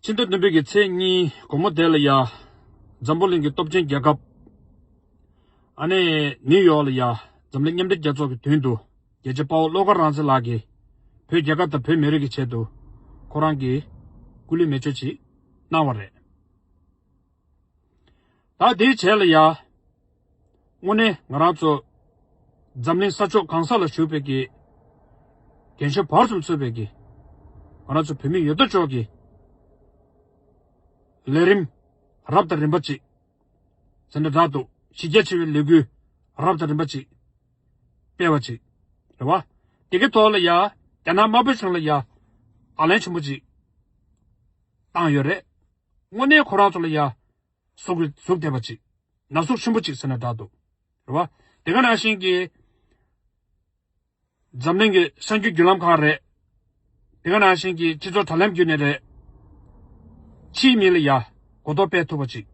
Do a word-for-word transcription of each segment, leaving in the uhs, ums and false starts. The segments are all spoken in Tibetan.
ཕྱི་ཟླ་བདུན་པའི་གི་ཚེས་གཉིས་དགོང་མོ་དེ་ལ་ཡ། འཛམ་བུ་གླིང་གི་སྟོབས་ཆེན་རྒྱལ་ཁབ། ཨ་ནི་ནིའུ་ཡོག་ལ་ཡ། འཛམ་གླིང་མཉམ་འབྲེལ་རྒྱལ་ཚོགས་ཀྱི་མདུན་དུ། རྒྱལ་གཅེས་དཔའ་བོ་བློ་དགའ་རང་བཙན་ལགས་ཀྱིས། བོད་རྒྱལ་ཁབ་དང་བོད་མི་རིགས་ཀྱི་ཆེད་དུ། ཁོ་རང་གིས་སྐུ་ལུས་མེ་མཆོད་ཅིག་གནང་བ་རེད། ད་དེའི་རྗེས་ལ་ཡ། དངོས་གནས་ང་རང་ཚོ་འཛམ་གླིང་ས་ཕྱོགས་གང་ས་ལ་བཞུགས་པའི་གི་རྒན་གཞོན་བར་གསུམ་ཚུད་པའི་གི་ང་རང་ཚོ་བོད་མི་ཡོད་དོ་ཅོག་གི་ལས་རིམ་རབ་དང་རིམ་པ་ཅིག་ཟེར་ན་འདྲ་འདུག་གཞི་རྒྱ་ཆེ་བའི་ལས་འགུལ་རབ་དང་རིམ་པ་ཅིག་སྤེལ་བ་ཅིག་རེད་བ། དེ་གི་ཐོག་ལ་ཡ་རྒྱ་ནག་དམར་པོའི་གཞུང་ལ་ཡ་བརྡ་ལན་ཆེན་པོ་ཅིག་བཏང་ཡོད་རེད། དངོས་གནས་ཁོ་རང་ཚོ་ལ་ཡ། ཟུག་ཟུག་བསྡད་པ་ཅིག་ན་ཟུག་ཆེན་པོ་ཅིག་ཟེར་ན་འདྲ་འདུག་རེད་བ། དེ་ག་ནང་བཞིན་གྱི། འཛམ་གླིང་གི་གསར་འགྱུར་བརྒྱུད་ལམ་ཁག་རེད། དེ་ག་ནང་བཞིན་གྱི་སྤྱི་ཚོགས་དྲ་ལམ་བརྒྱུད་ནས་རེད། ཕྱིའི་མི་ལ་ཡ། གོ་རྟོགས་སྤེལ་ཐུབ་པ་ཅིག་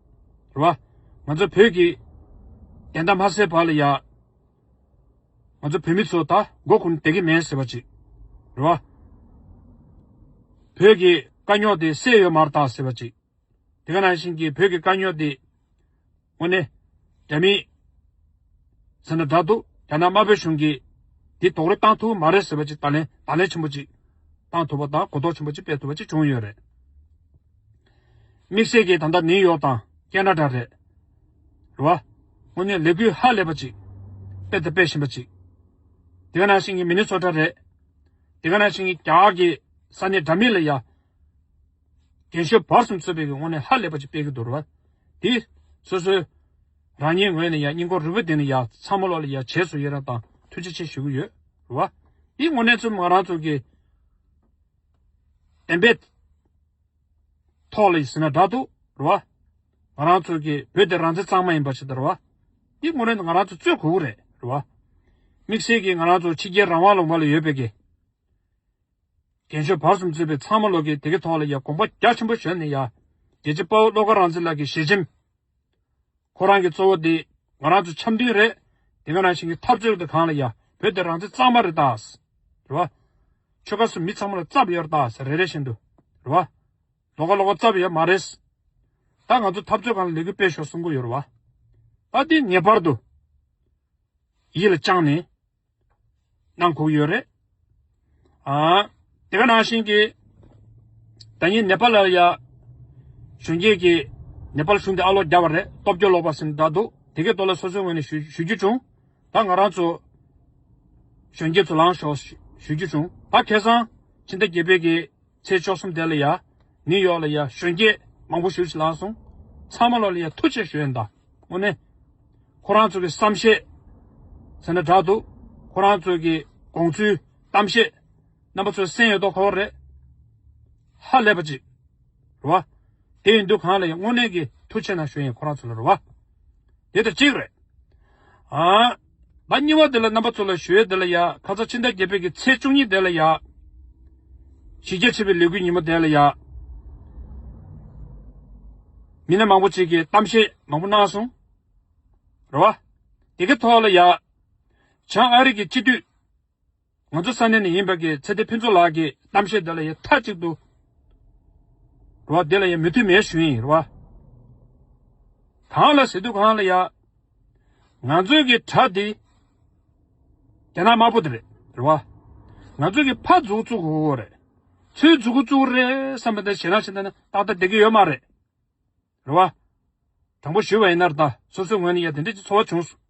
རེད་བ། ང་ཚོ་བོད་ཀྱི། བདེན་མཐའ་མ་གསལ་བར་ལ་ཡ། ང་ཚོ་བོད་མི་ཚོ་ད་མགོ་འཁོར་ནས་བསྡད་ཀྱི་མེད་ཟེར་བ་ཅིག་རེད་བ། བོད་ཀྱི་དཀའ་རྙོག་དེ་སེལ་ཡོད་མ་རེད་ད་ཟེར་བ་ཅིག་དེ་ག་ནང་བཞིན་གྱི་བོད་ཀྱི་དཀའ་རྙོག་དེ། དངོས་གནས། རྒྱ་མི། ཟེར་ན་འདྲ་འདུག་རྒྱ་ནག་དམར་པོའི་གཞུང་གིས། འདི་རྡོག་རོལ་བཏང་ཐུབ་མ་རེད་ཟེར་བ་ཅིག་བརྡ་ལན་བརྡ་ལན་ཆེན་པོ་ཅིག་བཏང་ཐུབ་པ་དང་གོ་རྟོགས་ཆེན་པོ་ཅིག་སྤེལ་ཐུབ་པ་ཅིག་བྱུང་ཡོད་རེད། དམིགས་བསལ་གྱིས་ད་ལྟ་ནིའུ་ཡོག་དང་ཀེ་ན་ཌ་རེད། རེད་བ། དངོས་གནས་ལས་འགུལ་ཧ་ལས་པ་ཅིག་སྤེལ་དང་སྤེལ་བཞིན་པ་ཅིག་དེ་ག་ནང་བཞིན་གྱི་མི་ནི་སོ་ཊ་རེད། དེ་ག་ནང་བཞིན་གྱི་རྒྱ་གར་གྱི་ས་གནས་འདྲ་མིན་ལ་ཡ། རྒན་གཞོན་བར་གསུམ་ཚུད་པའི་གི་དངོས་གནས་ཧ་ལས་པ་ཅིག་སྤེལ་གི་འདུག་རེད་བ། དེ། སོ་སོའི། རང་ཉིད་ངོས་ནས་ཡ་སྙིང་ཁོང་རུས་པའི་གཏིང་ནས་ཡ་ཚང་མ་ལོག་ལ་ཡ་རྗེས་སུ་ཡི་རང་དང་ཐུགས་རྗེ་ཆེ་ཞུ་གི་ཡོད་རེད་བ། དེ་དངོས་གནས་ཚུལ་ང་རང་ཚོ་གི། བདེན་པའི། ཐོག་ལ་ཡིན་ཟེར་ན་འདྲ་འདུག་རེད་བ། ང་རང་ཚོ་གི་བོད་དེ་རང་བཙན་གཙང་མ་ཡིན་པ་ཞིག་དང་རེད་བ། འདི་དངོས་གནས་ང་རང་ཚོ་རྩོད་དགོས་ཀྱི་རེད་རེད་བ། དམིགས་བསལ་གྱིས་ང་རང་ཚོ་ཕྱི་རྒྱལ་རང་དབང་ལུང་པ་ལ་ཡོད་པའི་གི། རྒན་གཞོན་བར་གསུམ་ཚུད་པའི་ཚང་མ་ལོག་གིས་དེ་གའི་ཐོག་ལ་ཡ་དགོངས་པ་རྒྱ་ཆེན་པོ་བཞེས་ནས་ཡ། རྒྱལ་གཅེས་དཔའ་བོ་བློ་དགའ་རང་བཙན་ལགས་ཀྱི་ཞལ་ཆེམས། ཁོ་རང་གི་གཙོ་བོ་དེ་ང་རང་ཚོ་འཆམ་མཐུན་རེད། དེ་ག་ནང་བཞིན་གྱི་འཐབ་རྩོད་དེ་གང་ལ་ཡ་བོད་དེ་རང་བཙན་གཙང་མ་རེད་ད། རེད་བ། ཆོལ་ཁ་སོ་མི་ཚང་མ་ལ་རྩ་བ་ཡོད་རེད་ད་ཟེར་རེ་རེ་བཞིན་དུ། རེད་བ། ལོགས་ཀ་ལོགས་ཀ་རྩ་བ་ཡོད་མ་རེད། ད་ང་ཚོ་འཐབ་རྩོད་སྒང་ལ་ལས་འགུལ་སྤེལ་ཤོག་གསུང་གི་ཡོད་རེད་བ། ད་དེ་ངེས་པར་དུ་ཡིད་ལ་བཅངས་ནས་གནང་དགོས་ཡོད་རེད། ཨ། དེ་ག་ནང་བཞིན་གྱི། ད་ནི་ནེ་པ་ལ་ཡ། གཞོན་སྐྱེས་ཀྱི། ནེ་པ་ལ་གཞུང་དེ་ཨ་ལོ་བརྒྱབ་པ་རེད། སྟོབས་སྐྱོ་ལོག་པ་ཟིན་འདྲ་འདུག་དེ་གའི་ཐོག་ལ་སོ་སོའི་ངོས་ནས་ཞུ་ཞུ་རྒྱུ་བྱུང་། ད་ང་རང་ཚོ། གཞོན་སྐྱེས་ཚོ་ལངས་ཤོག་ཞུ་རྒྱུ་བྱུང་། ད་ཁ་སང་། ཕྱི་ཟླ་བརྒྱད་པའི་གི། ཚེས་བཅུ་གསུམ་དེ་ལ་ཡ། ནིའུ་ཡོག་ལ་ཡ་གཞོན་སྐྱེས་མང་པོ་ཞེ་ཅིག་ལངས་སོང་། ཚང་མ་ལོག་ལ་ཡ་ཐུགས་རྗེ་ཆེ་ཞུ་ཡིན་ད། དངོས་གནས། ཁོ་རང་ཚོ་གི་བསམ་ཤེས། ཟེར་ན་འདྲ་འདུག་ཁོ་རང་ཚོ་གི་དགོངས་ཚུལ་གཏམ་བཤད། རྣམ་པ་ཚོས་གསན་ཡོད་མདོག་ཁ་པོ་རེད། ཧ་ལས་པ་ཅིག་རེད་བ། དེ་ཡིན་དུས་གང་ལ་ཡང་དངོས་གནས་ཀྱི་ཐུགས་རྗེ་ཆེ་གནང་ཞུ་ཡིན་ཁོ་རང་ཚོ་ལ་རེད་བ། དེ་ལྟར་གཅིག་རེད། ཨ། ད་གཉིས་པ་དེ་ལ་རྣམ་པ་ཚོ་ལ་ཞུ་ཡས་དེ་ལ་ཡ་ཁ་ས་ཕྱི་ཟླ་བརྒྱད་པའི་གི་ཚེས་བཅུ་གཉིས་དེ་ལ་ཡ། གཞི་རྒྱ་ཆེ་བའི་ལས་འགུལ་ཉིན་མོ་དེ་ལ་ཡ། མི་སྣ་མང་པོ་ཅིག་གིས་གཏམ་བཤད་མང་པོ་གནང་སོང་། རེད་བ། དེ་གི་ཐོག་ལ་ཡ། བྱང་ཨ་རི་གི་སྤྱི་འཐུས། ང་ཚོ་ས་གནས་ནས་ཡིན་པ་གི་ཚེ་བརྟན་ཕུན་ཚོགས་ལགས་ཀྱི་གཏམ་བཤད་འདི་ལ་ཡ་མཐའ་གཅིག་ཏུ། རེད་བ། འདི་ལ་ཡ་མོས་མཐུན་མེད་ཞུ་ཡིན་རེད་བ། གང་ལ་ཟེར་དུས་གང་ལ་ཡ། ང་ཚོའི་གི་དགྲ་འདི། རྒྱ་ནག་དམར་པོ་དེ་རེད་རེད་བ། ང་ཚོའི་གི་ཕར་མཛུབ་བཙུགས་དགོས་རེད། ཚུར་མཛུབ་གུ་བཙུགས་རེད་བསམ་པ་དེ་ཞེད་སྣང་ཞེད་སྣང་ནི་ཏག་ཏག་བསྡད་ཀྱི་ཡོད་མ་རེད། རེད་བ། དྲང་པོ་ཞུས་པ་ཡིན་ན་ད་སོ་སོའི་ངོས་ནས་ཡ་དེ་འདྲ་ཅིག་ཚོར་བ་བྱུང་སོང་།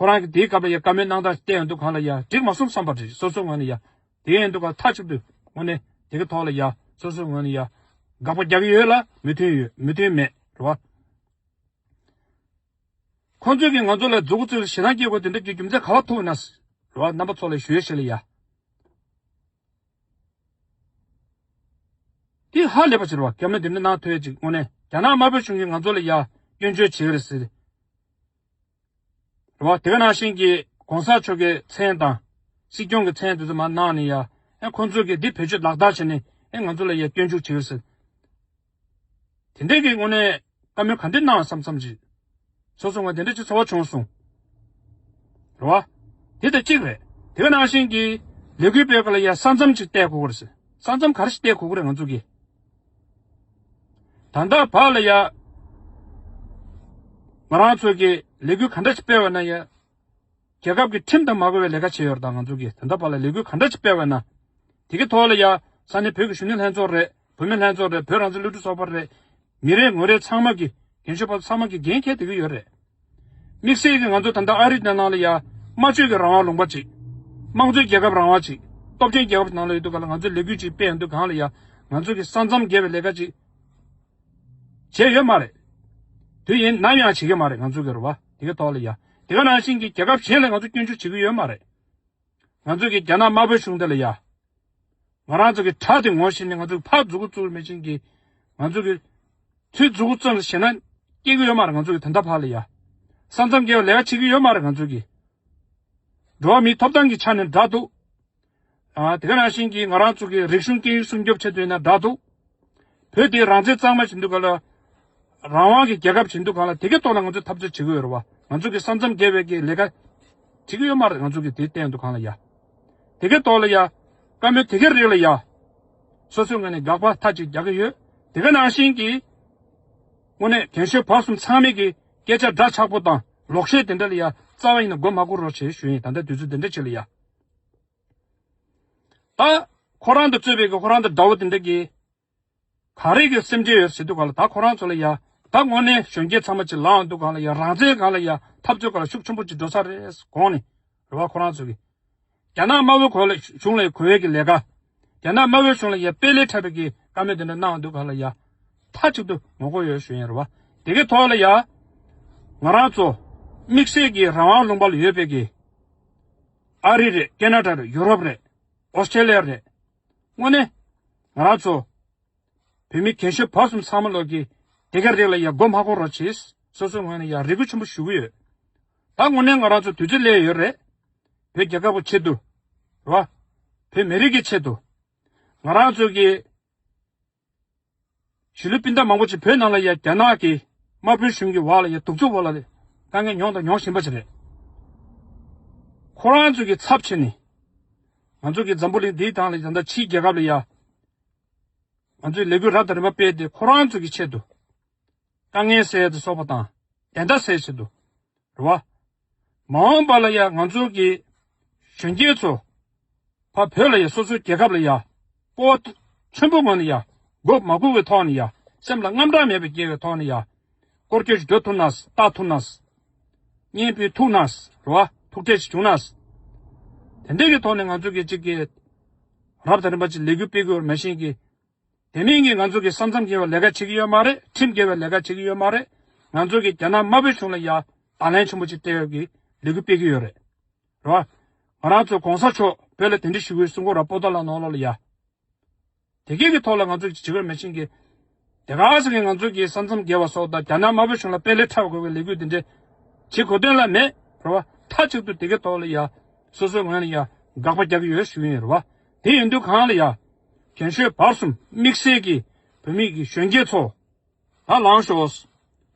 ཁོ་རང་གིས་དེའི་སྐབས་ལ་ཡ་བཀའ་མོལ་གནང་སྟངས་བལྟས་ཡོང་དུས་གང་ལ་ཡ་འགྲིག་མ་སོང་བསམ་པ་རེད་སོ་སོའི་ངོས་ནས་ཡ། དེ་ཡིན་དུས་ག་མཐའ་གཅིག་ཏུ་དངོས་གནས་དེ་གི་ཐོག་ལ་ཡ་སོ་སོའི་ངོས་ནས་ཡ། དགག་པ་རྒྱག་གི་ཡོད་ལ་མོས་མཐུན་ཡོད་མོས་མཐུན་མེད་རེད་བ། ཁོང་ཚོས་ཀྱིས་ང་ཚོ་ལ་མཛུབ་གུ་བཙུགས་ཞེད་སྣང་སྐྱེ་དགོས་དེ་འདྲ་གི་རྒྱུ་མཚན་ག་བ་ཐུག་ན། རེད་བ། རྣམ་པ་ཚོ་ལ་ཞུ་ཡས་ཞིག་ལ་ཡ། དེ་ཧ་ལས་པ་ཞིག་རེད་བ། བཀའ་མོལ་འདི་འདྲ་གནང་ཐུབ་ཡས་ཅིག་དངོས་གནས་རྒྱ་ནག་དམར་པོའི་གཞུང་གིས་ང་ཚོ་ལ་ཡ་སྐྱོན་བརྗོད་བྱེད་ཀྱི་རེད་ཟེར། རེད་བ། དེ་ག་ནང་བཞིན་གྱི་གོང་ས་མཆོག་གི་མཚན་དང་། སྲིད་སྐྱོང་གི་མཚན་དེ་ཚོ་མར་གནང་ནས་ཡ། ཨེ་ཁོང་ཚོས་ཀྱིས་འདི་བེད་སྤྱོད་ལག་བསྟར་བྱས་ནས་ཨེ་ང་ཚོ་ལ་ཡ་སྐྱོན་འཛུགས་བྱེད་ཀྱི་རེད་ཟེར། དེ་འདྲས་ཀྱི་དངོས་གནས་བཀའ་མོལ་ག་འདྲས་གནང་བསམ་བསམ་ཅིག་སོ་སོ་ང་དེ་འདྲས་ཅིག་ཚོར་བ་བྱུང་སོང་། རེད་བ། དེ་ལྟར་གཅིག་རེད། དེ་ག་ནང་བཞིན་གྱི་ལས་འགུལ་སྤེལ་སྐབས་ལ་ཡ་ས་མཚམས་ཅིག་བལྟས་དགོས་ཀྱི་རེད་ཟེར། ས་མཚམས་ག་རེ་ཞིག་བལྟས་དགོས་ཀྱི་རེད་ང་ཚོ་གིས། ད་ལྟ་བར་ལ་ཡ། ང་རང་ཚོ་གི་ལས་འགུལ་ག་འདྲ་ཞིག་སྤེལ་བ་ན་ཡ། རྒྱལ་ཁབ་ཀྱི་ཁྲིམས་དང་མ་འགལ་བའི་ལས་ཀ་བྱས་ཡོད་རེད། ད་ང་ཚོ་གིས་ད་ལྟ་བར་ལ་ལས་འགུལ་ག་འདྲ་ཞིག་སྤེལ་བ་ན། དེ་གི་ཐོག་ལ་ཡ། ས་གནས་བོད་ཀྱི་གཞོན་ནུ་ལྷན་ཚོགས་རེད། བུད་མེད་ལྷན་ཚོགས་རེད། བོད་རང་བཙན་སློབ་ཕྲུག་ཚོགས་པ་རེད། མི་རེ་ངོ་རེ་ཚང་མ་གི། རྒན་གཞོན་བར་ཚང་མ་གི་འགན་འཁྱེར་བསྡད་ཀྱི་ཡོད་རེད། དམིགས་བསལ་གྱིས་ང་ཚོ་ད་ལྟ་ཨ་རི་ནང་ལ་ཡ། སྨྲ་བརྗོད་ཀྱི་རང་དབང་ལུང་པ་ཅིག་དམངས་གཙོའི་རྒྱལ་ཁབ་རང་དབང་ཅིག་སྟོབས་ཆེན་རྒྱལ་ཁབ་ནང་ལ་ཡོད་དུས་གང་ལ། ང་ཚོས་ལས་འགུལ་ཅིག་སྤེལ་ཡོང་དུས་གང་ལ་ཡ། ང་ཚོ་གི་ས་མཚམས་བརྒལ་བའི་ལས་ཀ་ཅིག་བྱས་ཡོད་མ་རེད། དུས་ཡིན་ནམ་ཡང་བྱེད་ཀྱི་མ་རེད། ང་ཚོ་གི་རེད་བ། དེ་གའི་ཐོག་ལ་ཡ། དེ་ག་ནང་བཞིན་གྱི་རྒྱལ་ཁབ་གཞན་ལ་ང་ཚོ་སྐྱོན་བརྗོད་བྱེད་ཀྱི་ཡོད་མ་རེད། ང་ཚོ་གི་རྒྱ་ནག་དམར་པོའི་གཞུང་དེ་ལ་ཡ། ང་རང་ཚོ་གི་དགྲ་དེ་ངོ་ཤེས་ནས། ང་ཚོ་གི་ཕར་མཛུབ་གུ་བཙུགས་མེད་ཅིང་གི། ང་ཚོ་གི་ཚུར་མཛུབ་གུ་བཙུགས་ནས་བཤད་ན་སྐྱེ་གི་ཡོད་མ་རེད། ང་ཚོ་གི་ད་ལྟ་བར་ལ་ཡ། ས་མཚམས་བརྒལ་བའི་ལས་ཀ་བྱེད་ཀྱི་ཡོད་མ་རེད། ང་ཚོ་གི་འགྲོ་བ་མིའི་ཐོབ་ཐང་གི་ཆ་ནས་དྲག་འདུག་ཨ། དེ་ག་ནང་བཞིན་གྱི་ང་རང་ཚོ་གི་རིག་གཞུང་སྐད་ཡིག་སྲུང་སྐྱོབ་ཆེད་དུ་ཡིན་ན་དྲག་འདུག་བོད་དེ་རང་བཙན་གཙང་མ་བྱེད་དུས་གང་ལ། རང་དབང་གི་རྒྱལ་ཁབ་བྱེད་དུས་གང་ལ། དེ་གའི་ཐོག་ལ་ང་ཚོས་འཐབ་རྩོད་བྱེད་ཀྱི་ཡོད་རེད་བ། ང་ཚོ་གི་ས་མཚམས་བརྒལ་བའི་གི་ལས་ཀ་བྱེད་ཀྱི་ཡོད་མ་རེད། ང་ཚོ་གི་དེ་བསྟན་དུས་གང་ལ་ཡ། དེ་གའི་ཐོག་ལ་ཡ། བཀའ་མོལ་དེ་གའི་རིགས་ལ་ཡ། སོ་སོའི་ངོས་ནས་དགག་པ་མཐའ་གཅིག་རྒྱག་གི་ཡོད། དེ་ག་ནང་བཞིན་གྱི། དངོས་གནས་རྒན་གཞོན་བར་གསུམ་ཚང་མས་ཀྱི་སྐད་ཆ་འདྲ་ཆགས་པོ་དང་ལོག་བཤད་དེ་འདྲ་ལ་ཡ། རྩ་བ་ཡིན་ན་མགོ་མ་འཁོར་རོགས་བྱེད་ཞུ་ཡིན། ད་ལྟ་དུས་ཚོད་དེ་འདྲ་ཅིག་ལ་ཡ། ད་ཁོ་རང་དང་རྩོད་པའི་གི་ཁོ་རང་དང་དགྲ་བོ་དེ་འདྲ་གི། ག་རེ་གི་སེམས་ཁྲལ་ཡོད་ཟེར་དུས་གང་ལ། ད་ཁོ་རང་ཚོ་ལ་ཡ། ད་དངོས་གནས་གཞོན་སྐྱེས་ཚང་མ་ཅིག་ལངས་འདུག་གང་ལ་ཡ། རང་བཙན་སྒང་ལ་ཡ། འཐབ་རྩོད་སྒང་ལ་ཤུགས་ཆེན་པོ་ཅིག་འགྲོ་ས་རེད་དགོངས་ནས། རེད་བ། ཁོ་རང་ཚོ་གི་རྒྱ་ནག་དམར་པོའི་གོ་ལ་གཞུང་ལ་གོ་བའི་གི་ལས་ཀ། རྒྱ་ནག་དམར་པོའི་གཞུང་ལ་ཡ་དཔེ་ལས་འཁྲབ་པའི་གི་བཀའ་མོལ་དེ་འདྲ་གནང་འདུག་གང་ལ་ཡ། མཐའ་གཅིག་ཏུ་ངོ་རྒོལ་ཡོད་ཞུ་ཡིན། རེད་བ། དེ་གའི་ཐོག་ལ་ཡ། ང་རང་ཚོ་དམིགས་བསལ་གྱི་རང་དབང་ལུང་པ་ལ་ཡོད་པའི་གི། ཨ་རི་རེད། ཀེ་ན་ཌ་རེད། ཡུ་རོབ་རེད། ཨོ་སི་ཀྲེ་ལི་ཡ་རེད། དངོས་གནས་ང་རང་ཚོ་བོད་མི་རྒན་གཞོན་བར་གསུམ་ཚང་མ་ལོག་གི་དེ་ག་རེད་ལ་ཡ། མགོ་མ་འཁོར་རོགས་བྱེད། སོ་སོའི་ངོས་ནས་ཡ་རེ་སྐུལ་ཆེན་པོ་ཞུ་གི་ཡོད། ད་དངོས་གནས་ང་རང་ཚོ་དུས་ཚོད་སླེབས་ཡོད་རེད། བོད་རྒྱལ་ཁབ་ཀྱི་ཆེད་དུ། རེད་བ། བོད་མི་རིགས་ཀྱི་ཆེད་དུ། ང་རང་ཚོ་གི་གཞིས་ལུས་སྤུན་ཟླ་མང་པོ་ཅིག་བོད་ནང་ལ་ཡ་རྒྱ་ནག་གི་དམར་པོའི་གཞུང་གི་འོག་ལ་ཡ། གདུག་རྩུབ་འོག་ལ་དཀའ་ངལ་མྱོང་དང་མྱོང་བཞིན་པ་ཅིག་རེད། ཁོ་རང་ཚོ་གི་ཚབ་བྱས་ནས། ང་ཚོ་གི་འཛམ་བུ་གླིང་འདིའི་སྒང་ལ་ཡ། ད་ལྟ་ཕྱིའི་རྒྱལ་ཁབ་ལ་ཡ། ང་ཚོས་ལས་འགུལ་རབ་དང་རིམ་པ་སྤེལ་ཏེ་ཁོ་རང་ཚོ་གི་ཆེད་དུ། དཀའ་ངལ་སེལ་ཡ་དང་སོགས་པ་དང་། བདེན་མཐའ་གསལ་ཆེད་དུ། རེད་བ། མ་འོངས་པ་ལ་ཡ་ང་ཚོ་གི་གཞོན་སྐྱེས་ཚོ་ཕར་བོད་ལ་ཡ། སོ་སོའི་རྒྱལ་ཁབ་ལ་ཡ། སྤོབས་པ་ཆེན་པོའི་ངང་ནས་ཡ། མགོ་མ་སྒུར་བའི་ཐོག་ནས་ཡ། སེམས་ལ་དངངས་སྐྲག་མེད་པའི་སྐྱེ་བའི་ཐོག་ནས་ཡ། སྐོར་སྐྱོད་ཅིག་སྡོད་ཐུབ་ན། ལྟ་ཐུབ་ན། བརྙན་ཕུལ་ཐུབ་ན། རེད་བ། ཐུག་འཕྲད་ཅིག་བྱུང་ན། དེ་འདྲའི་གི་ཐོག་ནས་ང་ཚོ་གི་གཅིག་གི་རབ་དང་རིམ་པ་ཅིག་ལས་འགུལ་སྤེལ་དགོས་པ་མ་གཞི་གི། དེ་མིན་གྱི་ང་ཚོ་གི་ས་མཚམས་བརྒལ་བའི་ལས་ཀ་བྱེད་ཀྱི་ཡོད་མ་རེད། ཁྲིམས་འགལ་བའི་ལས་ཀ་བྱེད་ཀྱི་ཡོད་མ་རེད། ང་ཚོ་གི་རྒྱ་ནག་དམར་པོའི་གཞུང་ལ་ཡ་བརྡ་ལན་ཆེན་པོ་ཅིག་སྤྲད་ཡོད་ཀྱི་ལས་འགུལ་སྤེལ་གྱི་ཡོད་རེད། རེད་བ། ང་རང་ཚོ་གོང་ས་མཆོག་བོད་ལ་གདན་འདྲེན་ཞུ་དགོས་གསུང་གི་ཡོད་རེད། པོ་ཏཱ་ལ་ནང་ལོགས་ལ་ཡ། དེ་གའི་གི་ཐོག་ལ་ང་ཚོ་གི་བྱེད་དགོས་མ་གཞི་གི། དེ་ག་ཚོད་ཀྱི་ང་ཚོ་གི་ས་མཚམས་བརྒལ་བ་སོགས་དང་རྒྱ་ནག་དམར་པོའི་གཞུང་ལ་དཔེ་ལས་འཁྲབ་དགོས་པའི་ལས་འགུལ་དེ་འདྲ་བྱེད་དགོས་དོན་ལ་མེད། རེད་བ། མཐའ་གཅིག་ཏུ་དེ་གའི་ཐོག་ལ་ཡ། སོ་སོའི་ངོས་ནས་ཡ་དགག་པ་རྒྱག་གི་ཡོད་ཞུ་ཡིན། རེད་བ། དེ་ཡིན་དུས་གང་ལ་ཡ། རྒན་གཞོན་བར་གསུམ་དམིགས་བསལ་གྱི་བོད་མི་གི་གཞོན་སྐྱེས་ཚོ། ད་ལངས་ཤོག་དུས་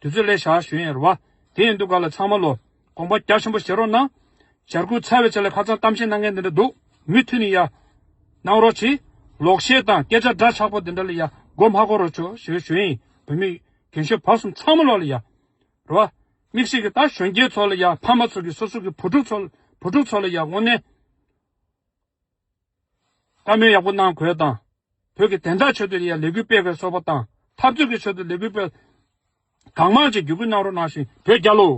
ཚོད་སླེབས་བཞག་ཞུ་ཡིན། རེད་བ། དེ་ཡིན་དུས་ག་ལ་ཚང་མ་ལོ་དགོངས་པ་རྒྱ་ཆེན་པོ་བཞེས་རོགས་གནང་། ཞལ་སྐུ་ཚར་བའི་ཆ་ལ་ཁ་སང་གཏམ་བཤད་གནང་མཁན་དེ་འདྲ་འདུག་མུ་མཐུད་ནས་ཡ། གནང་རོགས་གྱིས། ལོག་བཤད་དང་སྐད་ཆ་འདྲ་ཆགས་པོ་དེ་འདྲ་ལ་ཡ་མགོ་མ་འཁོར་རོགས་བྱོས་ཞེས་ཞུ་ཡིན། བོད་མི་རྒན་གཞོན་བར་གསུམ་ཚང་མ་ལོག་ལ་ཡ། རེད་བ། དམིགས་བསལ་གྱི་ད་གཞོན་སྐྱེས་ཚོ་ལ་ཡ། ཕ་མ་ཚོ་གི་སོ་སོ་གི་བུ་ཕྲུག་ཚོ། བུ་ཕྲུག་ཚོ་ལ་ཡ་དངོས་གནས་བཀའ་མོལ་ཡག་པོ་གནང་དགོས་དང་། བོད་ཀྱི་བདེན་མཐའ་ཆེད་དུ་ཡ་ལས་འགུལ་སྤེལ་དགོས་སོགས་པ་དང་། འཐབ་རྩོད་ཀྱི་ཆེད་དུ་ལས་འགུལ་སྤེལ། གང་མང་ཅིག་བརྒྱུད་སྐུལ་གནང་རོགས་གནང་ཞིང་། བོད་རྒྱལ་ལོ།